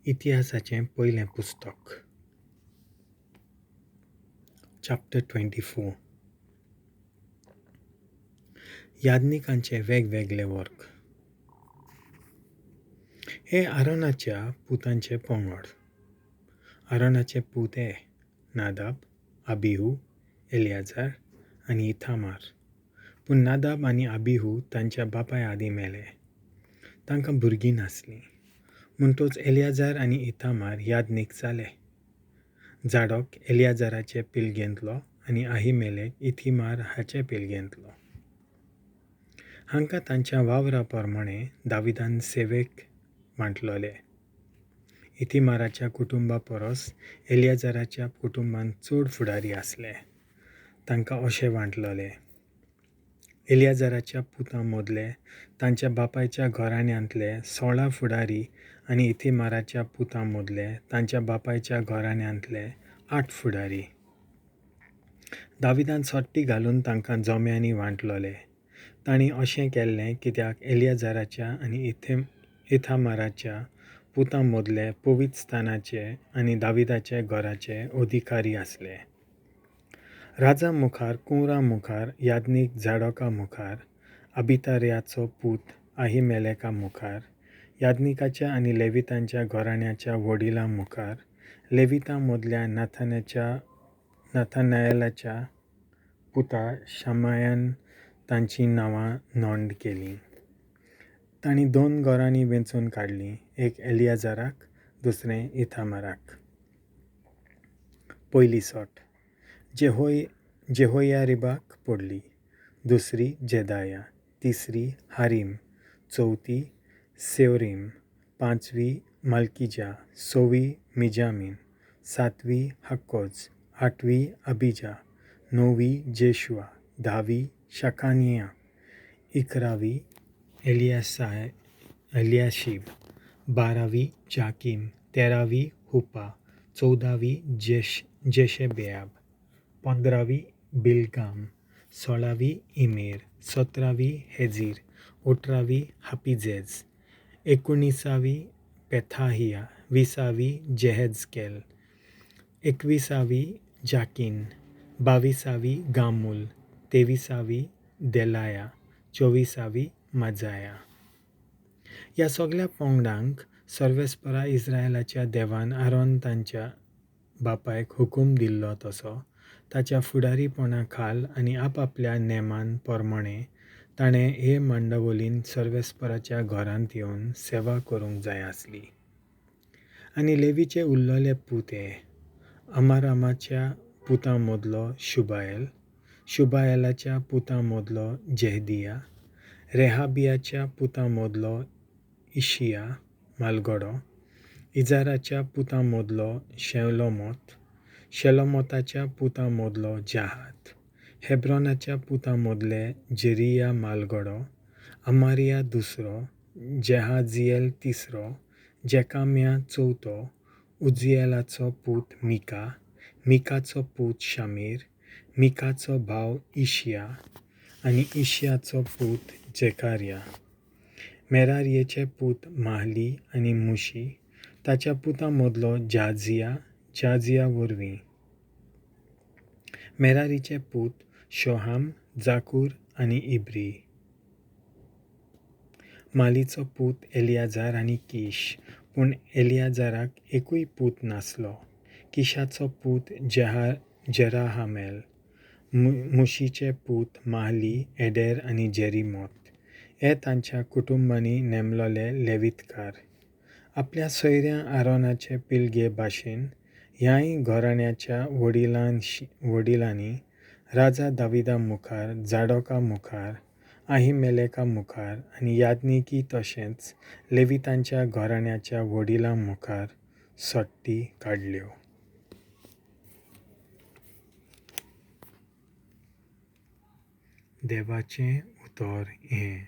इतिहासाचें पयलें पुस्तक, चॅप्टर 24. याज्ञिकांचे वेगवेगळे वर्ग. हे आरोनाच्या पुतांचे पंगड. आरोनाचे पूत हे नादाब, अबिहू, एलियाजार आनी इथामार. पूण नादाब आनी अबिहू तांच्या बापाय आदीं मेले. तांकां भुरगीं नासलीं. म्हणटच एलियाजार आनी इथामार याज्ञीक जाले. झाडोक एलियाजाराचे पिळगेंतलो आनी आहिमेलेक इथिमार हाचे पिळगेंतलो. हांकां तांच्या वावरा प्रमाणें दाविदान सेवेक वांटलोले. इथिमाराच्या कुटुंबा परस एलियाजाराच्या कुटुंबांत चड फुडारी आसले. तांकां अशें वांटलोले. एलियाजाराच्या पुतां मदले तांच्या बापायच्या घराण्यांतले 16 फुडारी आनी इथिमाराच्या पुतां मदले तांच्या बापायच्या घराण्यांतले 8 फुडारी. दाविदान सोट्टी घालून तांकां जोम्यांनी वांटलोले. तांणी अशें केल्लें कित्याक एलियाजाराच्या आनी इथामाराच्या पुतां मदले पवित्र स्थानाचे आनी दाविदाचे घराचे अधिकारी आसले. राजा मुखार, कुंवरा मुखार, याज्ञीक झाडोका मुखार, अबितार्याचो पूत आहिमेलेका मुखार, याज्ञिकाच्या आनी लेवितांच्या घराण्याच्या वडिलां मुखार, लेवितां मदल्या नाथानायलाच्या पुता शमायान तांचीं नांवां नोंद केलीं. तांणी 2 घरांनी वेंचून काडलीं, एक एलियाजाराक, दुसरें इथामाराक. पयली सोट जेहोयारिबाक पडली, दुसरी जेदाया, तिसरी हारीम, चवथी सेवरीम, पांचवी मालकिजा, सवी मिजामीन, सातवी हक्कोज, आठवी अबिजा, णवी जेशुआ, धावी शाकानिया, 11वी एलियाशीब, 12वी जाकीम, 13वी हुपा, 14वी जेशेबेआब, 15वी बिलगाम, 16वी इमेर, 17वी हेजीर, 18वी हापिझेज, 19वी पेथाहिया, 20वी जेहेजकेल, 21वी जाकीन, 22वी गामूल, 23वी देलाया, 24वी मजाया. ह्या सगळ्या पंगडांक सर्वेस्परा इस्रायलाच्या देवान आरोन तांच्या बापायक हुकूम दिल्लो तसो ताच्या फुडारीपणा खाल आनी आपापल्या नेमान प्रमाणें ताणें हे मांडावळीन सर्वेस्पराच्या घरांत येवन सेवा करूंक जाय आसली. आनी लेवीचे उरलेले पूत हे अमारामाच्या पुतां मदलो शुबायल, शुबायलाच्या पुतां मदलो जेहदिया, रेहाबियाच्या पुतां मदलो इशिया मालगडो, इजाराच्या पुतां मदलो शेलोमोत, शेलोमोताच्या पुतां मदलो जाहात, हेब्रोनाच्या पुतां मदले जेरिया मालगडो, अमारिया दुसरो, जेहाजियल तिसरो, जेकाम्या चवथो, उजियलाचो पूत मिका, मिकाचो पूत शामीर, मिकाचो भाव इशिया आनी इशियाचो पूत जेकारिया. मेरारियेचे पूत माहली आनी मुशी, ताच्या पुतां मदलो जाजिया, जाजिया वरवीं. मेरारीचे पूत शोहाम, जाकूर आनी इब्री. मालीचो पूत एलियाजार आनी कीश, पूण एलियाजाराक एकूय पूत नासलो. किशाचो पूत जेराहामेल, मुशीचे पूत माहली, एडेर आनी जेरीमोत. हे तांच्या कुटुंबांनी नेमलोले लेवितकार. आपल्या सोयऱ्या आरोनाचे पिळगे भाशेन ह्याय घराण्याच्या वडिलांनी राजा दाविदा मुखार, झाडोका मुखार, आहिमेलेका मुखार आनी याज्ञिकी तशेंच लेवितांच्या घराण्याच्या वडिलां मुखार सोट्टी काडल्यो. देवाचें उतर हें.